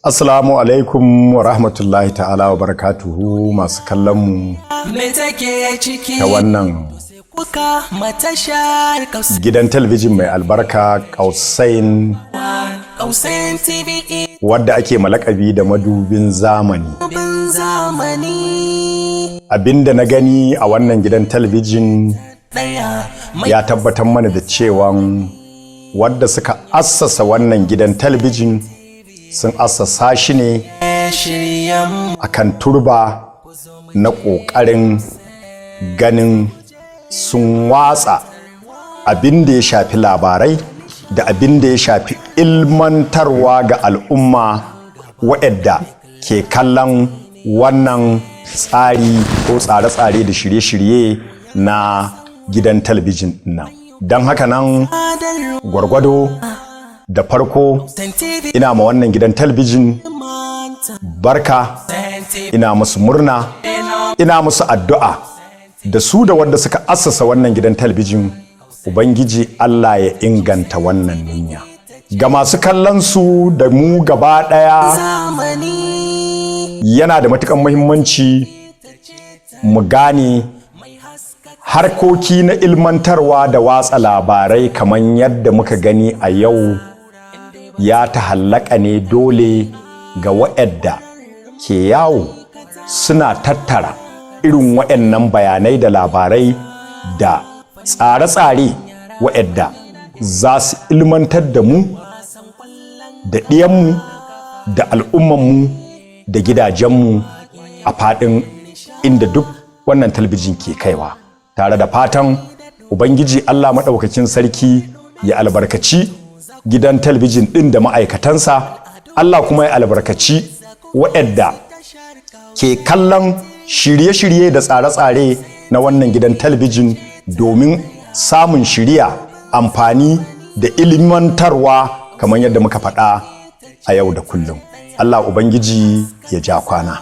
Assalamu alaikum wa rahmatullahi ta'ala wa barakatuhu, masu kallon mu Me take ciki? ta wannan Kuka matashar gidan talabijin mai albarka, Kausain, Kausain TV, wadda ake malakabi da madubin zamani. Bin zamani. Abinda na gani a wannan gidan talabijin ɗaya mai ya tabbatar mana da cewa wadda suka assasa wannan gidan talabijin sun assasa shi ne shiryan akan turba na ƙoƙarin ganin sun watsa abin da ya shafi labarai da abin da ya shafi ilmantarwa ga al'umma waɗanda ke kallon wannan tsari ko tsare-tsare da shirye-shirye na gidan talabijin nan. Don haka nan, gwargwado da farko, TV ina ma wannan gidan talabijin manta barka, ina musu murna, ina musu addu'a da su da wanda suka assasa wannan gidan talabijin, Ubangiji Allah ya inganta wannan niyya. Ga masu kallon su da mu gaba ɗaya, zamani. yana da matukan muhimmanci mu gane harkoki na ilmantarwa da watsa labarai, kamar yadda muka gani a yau, ya tahallaka ne dole ga waɗanda ke yawo suna tattara irin waɗannan bayanai da labarai da tsare-tsare waɗanda za su ilmantar da mu da ɗiyanmu da al'ummanmu da gidajenmu a faɗin inda duk wannan talabijin ke kaiwa, tare da fatan Ubangiji Allah Maɗaukakin Sarki ya albarkaci gidan talabijin ɗin da ma'aikatansa, Allah kuma ya albarkaci waɗanda ke kallon shirye-shirye da tsare-tsare na wannan gidan talabijin domin samun shiriya, amfani da ilimantarwa, kamar yadda muka faɗa a yau da kullum. Allah Ubangiji ya ja kwana.